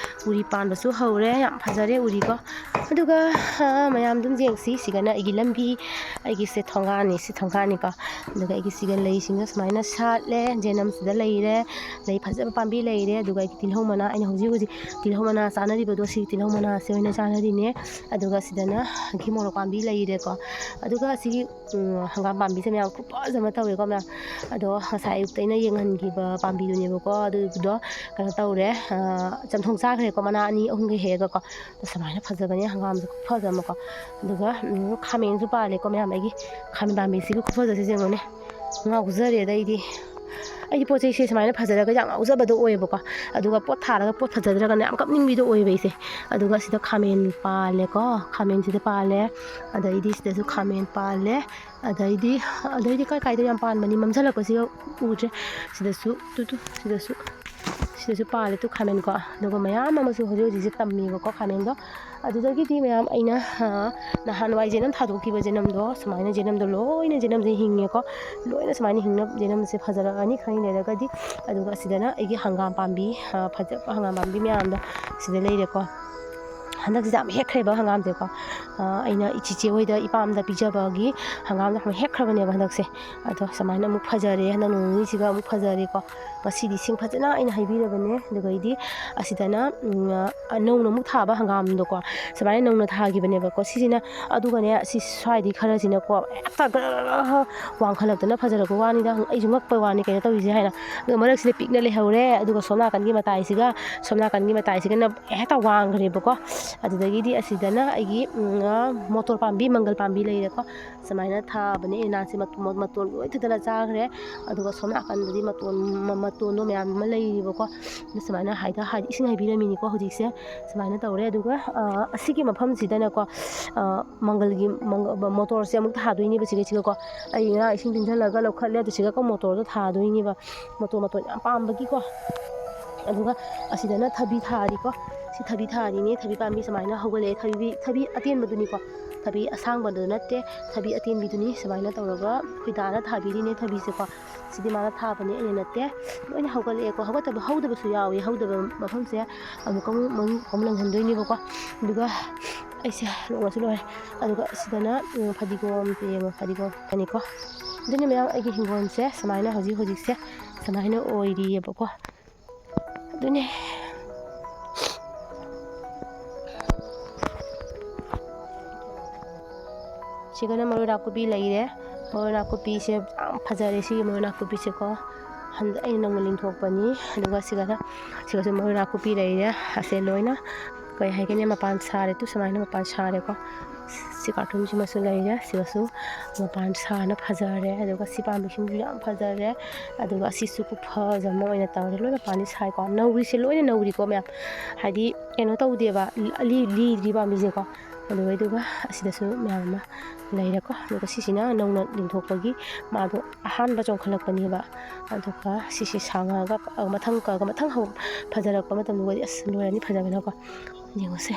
ꯎꯔꯤ ꯄꯥꯟꯕꯁꯨ ꯍꯧꯔꯦ, ꯌꯥꯝ ꯐꯖꯔꯦ ꯎꯔꯤꯀꯣ꯫ ꯑꯗꯨꯒ, ꯑ, ꯃꯌꯥꯝ ꯑꯗꯨꯝ ꯌꯦꯡꯁꯤ꯫ ꯁꯤꯒꯅ ꯑꯩꯒꯤ ꯂꯝꯕꯤ, ꯑꯩꯒꯤꯁꯦ ꯊꯣꯡꯒꯥꯟꯅꯤ, ꯁꯤ ꯊꯣꯡꯒꯥꯟꯅꯤꯀꯣ꯫ ꯑꯗꯨꯒ ꯑꯩꯒꯤ ꯁꯤꯒ ꯂꯩꯁꯤꯡꯗꯣ ꯁꯨꯃꯥꯏꯅ ꯁꯥꯠꯂꯦ, ꯖꯦꯅꯝꯁꯤꯗ ꯂꯩꯔꯦ, ꯂꯩ ꯐꯖꯕ ꯄꯥꯝꯕꯤ ꯂꯩꯔꯦ꯫ ꯑꯗꯨꯒ ꯑꯩꯒꯤ ꯇꯤꯜꯍꯧ ꯃꯅꯥ, ꯑꯩꯅ ꯍꯧꯖꯤꯛ ꯍꯧꯖꯤꯛ ꯇꯤꯜꯍꯧ ꯃꯅꯥ ꯆꯥꯅꯔꯤꯕꯗꯣ, ꯁꯤ ꯇꯤꯜꯍꯧ ꯃꯅꯥꯁꯦ ꯑꯣꯏꯅ ꯆꯥꯅꯔꯤꯅꯦ꯫ ꯑꯗꯨꯒ ꯁꯤꯗꯅ ꯒꯤ ꯃꯣꯔꯣꯛ ꯄꯥꯝꯕꯤ ꯂꯩꯔꯦꯀꯣ꯫ ꯑꯗꯨꯒ ꯁꯤꯒꯤ, ꯎꯝ, ꯍꯪꯒꯥꯝ ꯄꯥꯝꯕꯤꯁꯦ ꯃꯌꯥꯝ ꯈꯨꯐꯖ ꯑꯃ ꯇꯧꯋꯦꯀꯣ ꯃꯌꯥꯝ꯫ ꯑꯗꯣ ꯉꯁꯥꯏ ꯑꯌꯨꯛꯇ ꯑꯩꯅ ꯌꯦꯡꯍꯟꯈꯤꯕ ꯄꯥꯝꯕꯤꯗꯨꯅꯦꯕꯀꯣ꯫ ꯑꯗꯨꯗꯣ ꯀꯩꯅꯣ ꯇꯧꯔꯦ, ꯑ, ꯆꯝꯊꯣꯡ ꯆꯥꯈ꯭ꯔꯦꯀꯣ, ꯃꯅꯥ ꯑꯅꯤ ꯑꯍꯨꯝꯒ ꯍꯦꯛꯑꯒꯀꯣ꯫ ꯑꯗꯣ ꯁꯨꯃꯥꯏꯅ ꯐꯖꯕꯅꯦ ꯍꯪꯒꯥꯝꯁꯦ ꯈꯨꯐꯖ ꯑꯃꯀꯣ꯫ ꯑꯗꯨꯒ, ꯎꯝ, ꯈꯥꯃꯦꯟꯁꯨ ꯄꯥꯜꯂꯦꯀꯣ ꯃꯌꯥꯝ꯫ ꯑꯩꯒꯤ ꯈꯥꯃꯦꯟ ꯄꯥꯝꯕꯤꯁꯤꯒꯤ ꯈꯨꯐꯖꯁꯦ ꯌꯦꯡꯉꯨꯅꯦ, ꯉꯥꯎꯖꯔꯦꯗ ꯑꯩꯗꯤ꯫ ꯑꯩꯗꯤ ꯄꯣꯠ ꯆꯩꯁꯦ ꯁꯨꯃꯥꯏꯅ ꯐꯖꯔꯒ ꯌꯥꯝ ꯉꯥꯎꯖꯕꯗꯣ ꯑꯣꯏꯌꯦꯕꯀꯣ꯫ ꯑꯗꯨꯒ ꯄꯣꯠ ꯊꯥꯔꯒ ꯄꯣꯠ ꯐꯖꯗ꯭ꯔꯒꯅ ꯌꯥꯝ ꯀꯞꯅꯤꯡꯕꯤꯗꯣ ꯑꯣꯏꯌꯦꯕ ꯑꯩꯁꯦ꯫ ꯑꯗꯨꯒ ꯁꯤꯗ ꯈꯥꯃꯦꯟ ꯄꯥꯜꯂꯦꯀꯣ, ꯈꯥꯃꯦꯟꯁꯤꯗ ꯄꯥꯜꯂꯦ꯫ ꯑꯗꯩꯗꯤ ꯁꯤꯗꯁꯨ ꯈꯥꯃꯦꯟ ꯄꯥꯜꯂꯦ꯫ ꯑꯗꯩꯗꯤ, ꯑꯗꯩꯗꯤ ꯀꯥꯏ ꯀꯥꯏꯗ ꯌꯥꯝ ꯄꯥꯟꯕꯅꯤ, ꯃꯝꯁꯤꯜꯂꯛꯄꯁꯤꯒ ꯎꯗ꯭ꯔꯦ꯫ ꯁꯤꯗꯁꯨ, ꯇꯨ, ꯇꯨ, ꯁꯤꯗꯁꯨ, ꯁꯤꯗꯁꯨ ꯄꯥꯜꯂꯦ ꯇꯨ ꯈꯥꯃꯦꯟꯀꯣ꯫ ꯑꯗꯨꯒ ꯃꯌꯥꯝ ꯑꯃꯁꯨ ꯍꯧꯖꯤꯛ ꯍꯧꯖꯤꯛꯁꯦ ꯇꯝꯃꯤꯕꯀꯣ ꯈꯥꯃꯦꯟꯗꯣ꯫ ꯑꯗꯨꯗꯒꯤꯗꯤ ꯃꯌꯥꯝ ꯑꯩꯅ, ꯑ, ꯅꯍꯥꯟꯋꯥꯏ ꯖꯦꯅꯝ ꯊꯥꯗꯣꯛꯈꯤꯕ ꯖꯦꯅꯝꯗꯣ, ꯁꯨꯃꯥꯏꯅ ꯖꯦꯅꯝꯗꯣ ꯂꯣꯏꯅ ꯖꯦꯅꯝꯁꯦ ꯍꯤꯡꯉꯦꯀꯣ꯫ ꯂꯣꯏꯅ ꯁꯨꯃꯥꯏꯅ ꯍꯤꯡꯅ ꯖꯦꯅꯝꯁꯦ ꯐꯖꯔꯛꯑꯅꯤ ꯈꯔ ꯂꯩꯔꯒꯗꯤ꯫ ꯑꯗꯨꯒ ꯑꯁꯤꯗꯅ ꯑꯩꯒꯤ ꯍꯪꯒꯥꯝ ꯄꯥꯝꯕꯤ, ꯑ, ꯐꯖꯕ ꯍꯪꯒꯥꯝ ꯄꯥꯝꯕꯤ ꯃꯌꯥꯝꯗꯣ ꯁꯤꯗ ꯂꯩꯔꯦꯀꯣ꯫ ꯍꯟꯗꯛꯁꯤꯗ ꯌꯥꯝ ꯍꯦꯛꯈ꯭ꯔꯦꯕ ꯍꯪꯒꯥꯝꯁꯦꯀꯣ꯫ ꯑ, ꯑꯩꯅ ꯏꯆꯤꯆꯦ ꯍꯣꯏꯗ ꯏꯄꯥꯝꯗ ꯄꯤꯖꯕꯒꯤ ꯍꯪꯒꯥꯝꯗꯣ ꯌꯥꯝ ꯍꯦꯛꯈ꯭ꯔꯕꯅꯦꯕ ꯍꯟꯗꯛꯁꯦ꯫ ꯑꯗꯣ ꯁꯨꯃꯥꯏꯅ ꯑꯃꯨꯛ ꯐꯖꯔꯦ, ꯍꯟꯗꯛ ꯅꯣꯡ ꯅꯤꯅꯤꯁꯤꯒ ꯑꯃꯨꯛ ꯐꯖꯔꯦꯀꯣ꯫ ꯉꯁꯤꯗꯤ ꯏꯁꯤꯡ ꯐꯖꯅ ꯑꯩꯅ ꯍꯩꯕꯤꯔꯕꯅꯦ꯫ ꯑꯗꯨꯒꯩꯗꯤ ꯑꯁꯤꯗꯅ, ꯎꯝ, ꯑ, ꯅꯧꯅ ꯑꯃꯨꯛ ꯊꯥꯕ ꯍꯪꯒꯥꯝꯗꯣꯀꯣ, ꯁꯨꯃꯥꯏꯅ ꯅꯧꯅ ꯊꯥꯈꯤꯕꯅꯦꯕꯀꯣ꯫ ꯁꯤꯁꯤꯅ ꯑꯗꯨꯒꯅꯦ, ꯁꯤ ꯁ꯭ꯋꯥꯏꯗꯤ ꯈꯔꯁꯤꯅꯀꯣ, ꯍꯦꯛꯇ ꯒꯔ ꯒꯔ ꯒꯔ ꯋꯥꯡꯈꯠꯂꯛꯇꯅ ꯐꯖꯔꯛꯄ ꯋꯥꯅꯤꯗ꯫ ꯑꯩꯁꯨ ꯉꯛꯄ ꯋꯥꯅꯤ ꯀꯩꯅꯣ ꯇꯧꯔꯤꯁꯦ ꯍꯥꯏꯅ꯫ ꯑꯗꯨꯒ ꯃꯔꯛꯁꯤꯗ ꯄꯤꯛꯅ ꯂꯩꯍꯧꯔꯦ꯫ ꯑꯗꯨꯒ ꯁꯣꯝ ꯅꯥꯀꯟꯒꯤ ꯃꯇꯥꯏꯁꯤꯒ, ꯁꯣꯝ ꯅꯥꯀꯟꯒꯤ ꯃꯇꯥꯏꯁꯤꯒꯅ ꯍꯦꯛꯇ ꯋꯥꯡꯈ꯭ꯔꯦꯕꯀꯣ꯫ ꯑꯗꯨꯗꯒꯤꯗꯤ ꯑꯁꯤꯗꯅ ꯑꯩꯒꯤ, ꯎꯝ, ꯃꯣꯇꯣꯔ ꯄꯥꯝꯕꯤ, ꯃꯪꯒꯜ ꯄꯥꯝꯕꯤ ꯂꯩꯔꯦꯀꯣ꯫ ꯁꯨꯃꯥꯏꯅ ꯊꯥꯕꯅꯦ꯫ ꯏꯅꯥꯁꯦ ꯃꯇꯣꯟ, ꯃꯇꯣꯟ ꯂꯣꯏ ꯊꯗꯠꯂ ꯆꯥꯈ꯭ꯔꯦ꯫ ꯑꯗꯨꯒ ꯁꯣꯝ ꯅꯥꯀꯟꯗꯗꯤ ꯃꯇꯣꯟ, ꯃ-, ꯃꯇꯣꯟꯗꯣ ꯃꯌꯥꯝ ꯑꯃ ꯂꯩꯔꯤꯕꯀꯣ꯫ ꯑꯗꯨ ꯁꯨꯃꯥꯏꯅ ꯍꯥꯏꯗ-, ꯍꯥꯏꯗꯤ ꯏꯁꯤꯡ ꯍꯩꯕꯤꯔꯝꯃꯤꯅꯤꯀꯣ ꯍꯧꯖꯤꯛꯁꯦ꯫ ꯁꯨꯃꯥꯏꯅ ꯇꯧꯔꯦ꯫ ꯑꯗꯨꯒ, ꯑ, ꯑꯁꯤꯒꯤ ꯃꯐꯝꯁꯤꯗꯅꯀꯣ, ꯑ, ꯃꯪꯒꯜꯒꯤ, ꯃꯪꯒ-, ꯃꯣꯇꯣꯔꯁꯦ ꯑꯃꯨꯛ ꯊꯥꯗꯣꯏꯅꯦꯕ ꯁꯤꯒ, ꯁꯤꯒꯀꯣ꯫ ꯑꯩ ꯉꯔꯥꯡ ꯏꯁꯤꯡ ꯇꯤꯡꯁꯤꯜꯂꯒ ꯂꯧꯈꯠꯂꯦ꯫ ꯑꯗꯨ ꯁꯤꯒꯀꯣ ꯃꯣꯇꯣꯔꯗꯣ ꯊꯥꯗꯣꯏꯅꯦꯕ꯫ ꯃꯇꯣꯟ, ꯃꯇꯣꯟ ꯌꯥꯝ ꯄꯥꯝꯕꯒꯤꯀꯣ꯫ ꯑꯗꯨꯒ ꯑꯁꯤꯗꯅ ꯊꯕꯤ ꯊꯥꯔꯤꯀꯣ꯫ ꯁꯤ ꯊꯕꯤ ꯊꯥꯔꯤꯅꯦ꯫ ꯊꯕꯤ ꯄꯥꯝꯕꯤ ꯁꯨꯃꯥꯏꯅ ꯍꯧꯒꯠꯂꯛꯑꯦ꯫ ꯊꯕꯤ, ꯊꯕꯤ ꯑꯇꯦꯟꯕꯗꯨꯅꯤꯀꯣ꯫ ꯊꯕꯤ ꯑꯁꯥꯡꯕꯗꯨ ꯅꯠꯇꯦ꯫ ꯊꯕꯤ ꯑꯇꯦꯟꯕꯤꯗꯨꯅꯤ꯫ ꯁꯨꯃꯥꯏꯅ ꯇꯧꯔꯒ ꯑꯩꯈꯣꯏ ꯗꯥꯅ ꯊꯥꯕꯤꯔꯤꯅꯦ ꯊꯕꯤꯁꯦꯀꯣ꯫ ꯁꯤꯗꯤ ꯃꯥꯅ ꯊꯥꯕꯅꯦ, ꯑꯩꯅ ꯅꯠꯇꯦ꯫ ꯂꯣꯏꯅ ꯍꯧꯒꯠꯂꯛꯑꯦꯀꯣ꯫ ꯍꯧꯒꯠꯇꯕ, ꯍꯧꯗꯕꯁꯨ ꯌꯥꯎꯋꯤ꯫ ꯍꯧꯗꯕ ꯃꯐꯝꯁꯦ ꯑꯃꯨꯛꯀ ꯑꯃꯨꯛ ꯃꯔꯨ ꯑꯃꯨꯛ ꯂꯪꯍꯟꯗꯣꯏꯅꯦꯕꯀꯣ꯫ ꯑꯗꯨꯒ ꯑꯩꯁꯦ ꯂꯣꯛꯅꯁꯨ ꯂꯣꯏꯔꯦ꯫ ꯑꯗꯨꯒ ꯑꯁꯤꯗꯅ, ꯎꯝ, ꯐꯗꯤꯒꯣꯝ, ꯌꯦꯡꯉꯣ, ꯐꯗꯤꯒꯣꯝ ꯑꯅꯤꯀꯣ꯫ ꯑꯗꯨꯅ ꯃꯌꯥꯝ, ꯑꯩꯒꯤ ꯍꯤꯡꯒꯣꯜꯁꯦ ꯁꯨꯃꯥꯏꯅ ꯍꯧꯖꯤꯛ ꯍꯧꯖꯤꯛꯁꯦ ꯁꯨꯃꯥꯏꯅ ꯑꯣꯏꯔꯤꯑꯕꯀꯣ꯫ ꯑꯗꯨꯅꯦ꯫ ꯁꯤꯒꯅ ꯃꯔꯣꯏ ꯅꯥꯀꯨꯞꯄꯤ ꯂꯩꯔꯦ꯫ ꯃꯔꯣꯏ ꯅꯥꯀꯨꯞꯄꯤꯁꯦ ꯌꯥꯝ ꯐꯖꯔꯦ, ꯁꯤꯒꯤ ꯃꯔꯣꯏ ꯅꯥꯀꯨꯞꯄꯤꯁꯦꯀꯣ꯫ ꯍꯟꯗꯛ ꯑꯩꯅ ꯅꯧꯅ ꯂꯤꯡꯊꯣꯛꯄꯅꯤ꯫ ꯑꯗꯨꯒ ꯁꯤꯒꯅ, ꯁꯤꯒꯁꯨ ꯃꯔꯣꯏ ꯅꯥꯀꯨꯞꯄꯤ ꯂꯩꯔꯦ꯫ ꯑꯁꯦ ꯂꯣꯏꯅ ꯀꯩ ꯍꯥꯏꯒꯅꯤ, ꯃꯄꯥꯟ ꯁꯥꯔꯦ꯫ ꯇꯨ ꯁꯨꯃꯥꯏꯅ ꯃꯄꯥꯟ ꯁꯥꯔꯦꯀꯣ꯫ ꯁꯤ ꯀꯥꯔꯇꯨꯟꯁꯤꯃꯁꯨ ꯂꯩꯔꯦ꯫ ꯁꯤꯒꯁꯨ ꯃꯄꯥꯟ ꯁꯥꯅ ꯐꯖꯔꯦ꯫ ꯑꯗꯨꯒ ꯁꯤ ꯄꯥꯝꯕꯤꯁꯤꯡꯁꯨ ꯌꯥꯝ ꯐꯖꯔꯦ꯫ ꯑꯗꯨꯒ ꯑꯁꯤꯁꯨ ꯈꯨꯐꯖ ꯑꯃ ꯑꯣꯏꯅ ꯇꯧꯔꯦ꯫ ꯂꯣꯏ ꯃꯄꯥꯟꯗꯤ ꯁꯥꯏꯀꯣ꯫ ꯅꯧꯔꯤꯁꯦ ꯂꯣꯏꯅ ꯅꯧꯔꯤꯀꯣ ꯃꯌꯥꯝ꯫ ꯍꯥꯏꯗꯤ ꯀꯩꯅꯣ ꯇꯧꯗꯦꯕ, ꯂꯤ-, ꯂꯤꯗ꯭ꯔꯤ ꯄꯥꯝꯕꯤꯁꯦꯀꯣ꯫ ꯑꯗꯨꯒ, ꯑꯗꯨꯒ ꯑꯁꯤꯗꯁꯨ ꯃꯌꯥꯝ ꯑꯃ ꯂꯩꯔꯦꯀꯣ꯫ ꯑꯗꯨꯒ ꯁꯤꯁꯤꯅ ꯅꯧꯅ ꯂꯤꯡꯊꯣꯛꯄꯒꯤ ꯃꯥꯗꯣ ꯑꯍꯥꯟꯕ ꯆꯣꯡꯈꯠꯂꯛꯄꯅꯦꯕ꯫ ꯑꯗꯨꯒ ꯁꯤꯁꯦ ꯁꯥꯡꯉꯛꯑꯒ ꯀꯛꯑꯒ ꯃꯊꯪ ꯀꯛꯑꯒ ꯃꯊꯪ ꯍꯧ-, ꯐꯖꯔꯛꯄ ꯃꯇꯝꯗꯨꯒꯗꯤ ꯑꯁ ꯂꯣꯏꯔꯅꯤ ꯐꯖꯕꯅꯀꯣ꯫ ꯌꯦꯡꯉꯨꯁꯦ꯫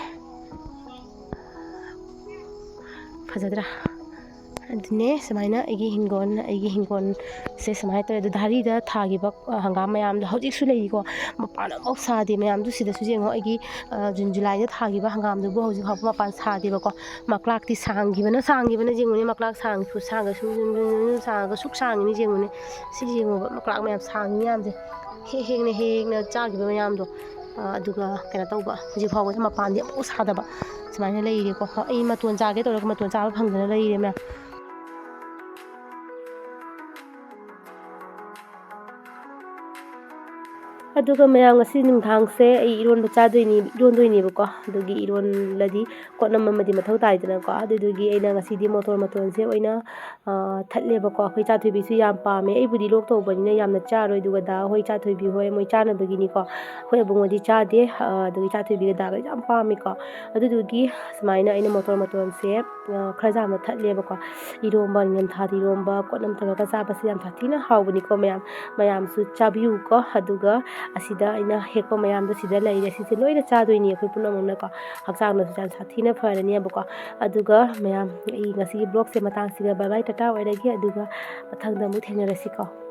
ꯐꯖꯗ꯭ꯔꯥ? ꯑꯗꯨꯅꯦ, ꯁꯨꯃꯥꯏꯅ ꯑꯩꯒꯤ ꯍꯤꯡꯒꯣꯜ, ꯑꯩꯒꯤ ꯍꯤꯡꯒꯣꯜꯁꯦ ꯁꯨꯃꯥꯏꯅ ꯇꯧꯋꯦ꯫ ꯑꯗꯨ ꯙꯥꯔꯤꯗ ꯊꯥꯈꯤꯕ, ꯑ, ꯍꯪꯒꯥꯝ ꯃꯌꯥꯝꯗꯣ ꯍꯧꯖꯤꯛꯁꯨ ꯂꯩꯔꯤꯀꯣ, ꯃꯄꯥꯟ ꯑꯃꯐꯥꯎ ꯁꯥꯗꯦ꯫ ꯃꯌꯥꯝꯗꯨ ꯁꯤꯗꯁꯨ ꯌꯦꯡꯉꯣ, ꯑꯩꯒꯤ, ꯑ, ꯖꯨꯟ ꯖꯨꯂꯥꯏꯗ ꯊꯥꯈꯤꯕ ꯍꯪꯒꯥꯝꯗꯨꯕꯨ ꯍꯧꯖꯤꯛ ꯐꯥꯎꯕ ꯃꯄꯥꯟ ꯁꯥꯗꯦꯕꯀꯣ꯫ ꯃꯀ꯭ꯂꯥꯛꯇꯤ ꯁꯥꯡꯈꯤꯕꯅ, ꯁꯥꯡꯈꯤꯕꯅ ꯌꯦꯡꯉꯨꯅꯦ, ꯃꯀ꯭ꯂꯥꯛ ꯁꯥꯡ-, ꯁꯥꯡꯒ ꯁꯨꯝ, ꯁꯨꯝ, ꯁꯨꯝ, ꯁꯨꯝ ꯁꯥꯡꯉꯒ ꯁꯨꯛ ꯁꯥꯡꯉꯤꯅꯤ ꯌꯦꯡꯉꯨꯅꯦ꯫ ꯁꯤ ꯌꯦꯡꯉꯣꯕ, ꯃꯀ꯭ꯂꯥꯛ ꯃꯌꯥꯝ ꯁꯥꯡꯉꯤ ꯃꯌꯥꯝꯁꯦ꯫ ꯍꯦꯛ ꯍꯦꯛꯅ, ꯍꯦꯛ ꯍꯦꯛꯅ ꯆꯥꯈꯤꯕ ꯃꯌꯥꯝꯗꯣ꯫ ꯑ, ꯑꯗꯨꯒ ꯀꯩꯅꯣ ꯇꯧꯕ, ꯍꯧꯖꯤꯛ ꯐꯥꯎꯕꯗ ꯃꯄꯥꯟꯗꯤ ꯑꯃꯐꯥꯎ ꯁꯥꯗꯕ꯫ ꯁꯨꯃꯥꯏꯅ ꯂꯩꯔꯤꯀꯣ꯫ ꯑꯩ ꯃꯇꯣꯟ ꯆꯥꯒꯦ ꯇꯧꯔꯒ ꯃꯇꯣꯟ ꯆꯥꯕ ꯐꯪꯗꯅ ꯂꯩꯔꯦ ꯃꯌꯥꯝ꯫ ꯑꯗꯨꯒ ꯃꯌꯥꯝ, ꯉꯁꯤ ꯅꯨꯡꯗꯥꯡꯁꯦ ꯑꯩ ꯏꯔꯣꯟꯕ ꯆꯥꯗꯣꯏꯅꯤ, ꯏꯔꯣꯟꯗꯣꯏꯅꯦꯕꯀꯣ꯫ ꯑꯗꯨꯒꯤ ꯏꯔꯣꯜꯂꯗꯤ ꯀꯣꯠꯅꯝ ꯑꯃꯗꯤ ꯃꯊꯧ ꯇꯥꯏꯗꯅꯀꯣ꯫ ꯑꯗꯨꯗꯨꯒꯤ ꯑꯩꯅ ꯉꯁꯤꯗꯤ ꯃꯣꯇꯣꯔ ꯃꯇꯣꯟꯁꯦ ꯑꯣꯏꯅ, ꯑ, ꯊꯠꯂꯦꯕꯀꯣ꯫ ꯑꯩꯈꯣꯏ ꯆꯥꯊꯣꯏꯕꯤꯁꯨ ꯌꯥꯝ ꯄꯥꯝꯃꯦ꯫ ꯑꯩꯕꯨꯗꯤ ꯂꯣꯛ ꯇꯧꯕꯅꯤꯅ ꯌꯥꯝꯅ ꯆꯥꯔꯣꯏ꯫ ꯑꯗꯨꯒ ꯗꯥ ꯍꯣꯏ, ꯆꯥꯊꯣꯏꯕꯤ ꯍꯣꯏ, ꯃꯣꯏ ꯆꯥꯅꯕꯒꯤꯅꯤꯀꯣ꯫ ꯑꯩꯈꯣꯏ ꯑꯕꯨꯡꯉꯣꯗꯤ ꯆꯥꯗꯦ꯫ ꯑ, ꯑꯗꯨꯒꯤ ꯆꯥꯊꯣꯏꯕꯤꯒ ꯗꯥꯒ ꯌꯥꯝ ꯄꯥꯝꯃꯦꯀꯣ꯫ ꯑꯗꯨꯗꯨꯒꯤ ꯁꯨꯃꯥꯏꯅ ꯑꯩꯅ ꯃꯣꯇꯣꯔ ꯃꯇꯣꯟꯁꯦ, ꯑ, ꯈꯔ ꯌꯥꯝꯅ ꯊꯠꯂꯦꯕꯀꯣ꯫ ꯏꯔꯣꯝꯕ, ꯅꯤꯡꯊꯝꯊꯥꯗ ꯏꯔꯣꯝꯕ ꯀꯣꯠꯅꯝ ꯇꯧꯔꯒ ꯆꯥꯕꯁꯦ ꯌꯥꯝ ꯁꯥꯊꯤꯅ ꯍꯥꯎꯕꯅꯤꯀꯣ ꯃꯌꯥꯝ꯫ ꯃꯌꯥꯝꯁꯨ ꯆꯥꯕꯤꯌꯨꯀꯣ꯫ ꯑꯗꯨꯒ ꯑꯁꯤꯗ ꯑꯩꯅ ꯍꯦꯛꯄ ꯃꯌꯥꯝꯗꯣ ꯁꯤꯗ ꯂꯩꯔꯦ꯫ ꯁꯤꯁꯦ ꯂꯣꯏꯅ ꯆꯥꯗꯣꯏꯅꯤ ꯑꯩꯈꯣꯏ ꯄꯨꯝꯅꯃꯛꯅꯀꯣ꯫ ꯍꯛꯆꯥꯡꯗꯁꯨ ꯌꯥꯝ ꯁꯥꯊꯤꯅ ꯐꯔꯅꯦꯕꯀꯣ꯫ ꯑꯗꯨꯒ ꯃꯌꯥꯝ, ꯑꯩ ꯉꯁꯤꯒꯤ vlogꯁꯦ ꯃꯇꯥꯡꯁꯤꯒ bye bye, ꯇꯥꯇꯥ ꯑꯣꯏꯔꯒꯦ꯫ ꯑꯗꯨꯒ ꯃꯊꯪꯗ ꯑꯃꯨꯛ ꯊꯦꯡꯅꯔꯁꯤꯀꯣ꯫